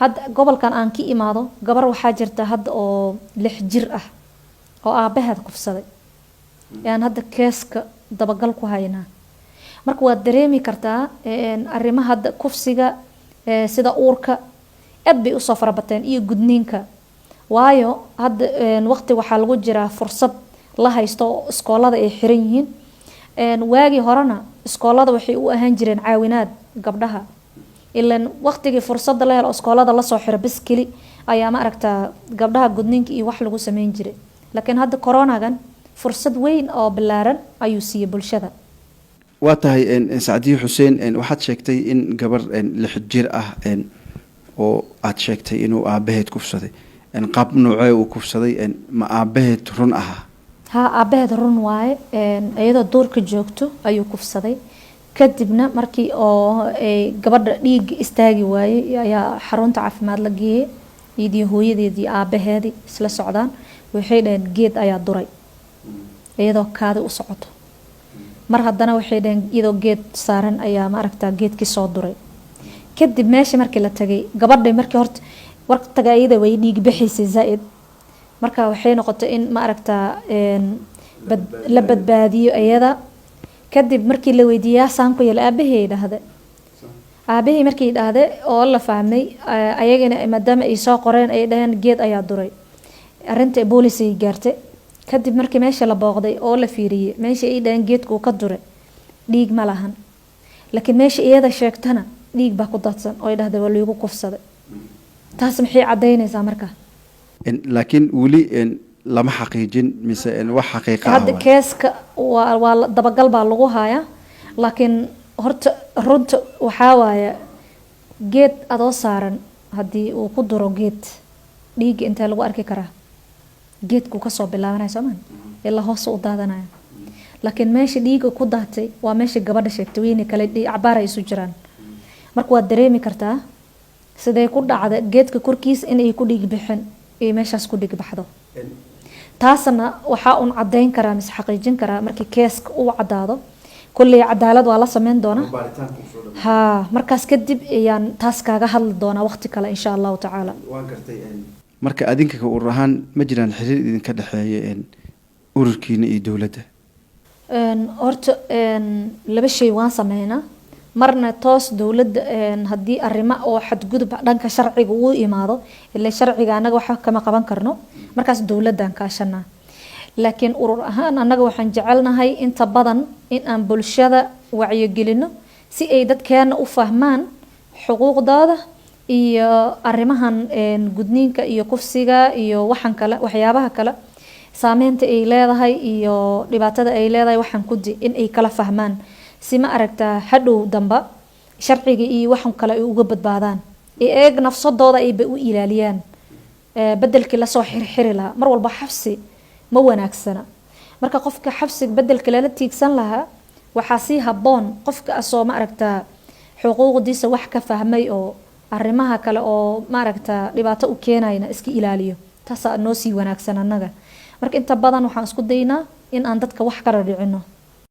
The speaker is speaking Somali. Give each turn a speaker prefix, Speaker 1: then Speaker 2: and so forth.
Speaker 1: Hadda gobolkan aan ka imaado, gabar waxaa jirta hadda oo 6 jir ah oo aabaheed kufsaday, yaan hadda keeska dabagal ku haynaa. Marka waad dareemi kartaa, arrimaha hadda kufsiga, sida uurka aad bay usoo farabateen iyo gudniinka, waayo hadda waqti waxaa lagu jiraa fursad la haysto oo iskoolada ay xiran yihiin. Waagii horena iskoolada waxay u ahaan jireen caawinaad gabdhaha, ilan waqtigii fursadda la helo iskoolada lasoo xiro bas keli ayaa, ma aragtaa, gabdhaha gudniinka iyo wax lagu sameyn jiray. Laakiin hadda coronagan fursad weyn oo ballaaran ayuu siiyey bulshada.
Speaker 2: Waa tahay, Sacdiye Xuseen, waxaad sheegtay in gabar 6 jir ah oo aad sheegtay inuu aabaheed kufsaday. Qaab noocee uu kufsaday? Ma aabaheed run ahaa?
Speaker 1: Haa, aabaheed run waaye. Iyadoo duurka joogto ayuu kufsaday. Kadibna markii oo ay gabadha dhiigga istaagi waayey ayaa xarunta caafimaad la geeyey, iyadii hooyadeedii aabaheedii isla socdaan. Waxay dhaheen geed ayaa duray iyadoo kaadi u socoto. Mar haddana waxay dhaheen iyadoo geed saaran ayaa, ma aragtaa, geedkii soo duray. Kadib meesha markii la tagay, gabadha markii horta waqtiga iyada way dhiig bixaysay zaa-id. Marka waxay noqotay in, ma aragtaa, la badbaadiyo iyada. Kadib markii la weydiiyey, saan ku yeela, aabahey dhahde. Aabahey markii dhahde oo la fahmay, ayagana maadaama ay soo qoreen, ay dhaheen geed ayaa duray, arrinta boolis ay gaartay. Kadib markii meesha la booqday oo la fiiriyey, meesha ay dhaheen geedku ka duray dhiig ma lahan, laakiin meesha iyada sheegtana dhiig baa ku daadsan oo ay dhahday waa liigu kufsaday. Taas maxay caddaynaysaa marka?
Speaker 2: Laakiin weli lama xaqiijin mise wax xaqiiqa ah?
Speaker 1: Hadda keeska waa dabagal baa lagu hayaa, laakiin horta runta waxaa waaye geed adoo saaran haddii uu ku duro geed, dhiigga intee lagu arki karaa? Geedkuu kasoo bilaabanaya soomaa ilaa hoos u daadanaya. Laakiin meesha dhiigga ku daatay waa meesha gabadha sheegtay, weyne kale cabaar ay isu jiraan. Marka waad dareemi kartaa sidee ku dhacda geedka korkiisa inay ku dhiig bixin iyo meeshaas ku dhiig baxdo. Taasna waxaa un cadeyn karaa mise xaqiijin karaa markii keeska uu cadaado. Kolley cadaalad waa la sameyn doonaa. Ha, markaas kadib ayaan taas kaaga hadli doonaa waqti kale, insha Allahu tacaala.
Speaker 2: Marka adinka ka urur ahaan, ma jiraan xiriir idinka dhexeeya ururkiina iyo dowladda?
Speaker 1: Horta laba shay waan sameynaa. Marna toos dowladda haddii arrimo oo xadgudub dhanka sharciga uu imaado, ilaa sharciga annaga waxba kama qaban karno, markaas dowladdan kaashanaa. Laakiin urur ahaan annaga waxaan jecelnahay inta badan in aan bulshada wacyigelino si ay dadkeena u fahmaan xuquuqdooda iyo arrimahan gudniinka iyo kufsiga iyo waxan kale, waxyaabaha kale, saameynta ay leedahay iyo dhibaatada ay leedahay, waxaan kudi in ay kala fahmaan si, ma aragtaa, hadhow damba sharciga iyo waxan kale ay uga badbaadaan ee eeg nafsadooda ayba u ilaaliyaan, bedelkii lasoo xirxiri lahaa. Mar walba xabsi ma wanaagsana. Marka qofka xabsiga bedelka lala tiigsan lahaa, waxaa sii habboon qofka asoo, ma aragtaa, xuquuqdiisa wax ka fahmay oo arrimaha kale oo, ma aragtaa, dhibaato u keenayna iska ilaaliyo. Taasaa noo sii wanaagsan annaga. Marka inta badan waxaan isku daynaa in aan dadka wax kala dhicino.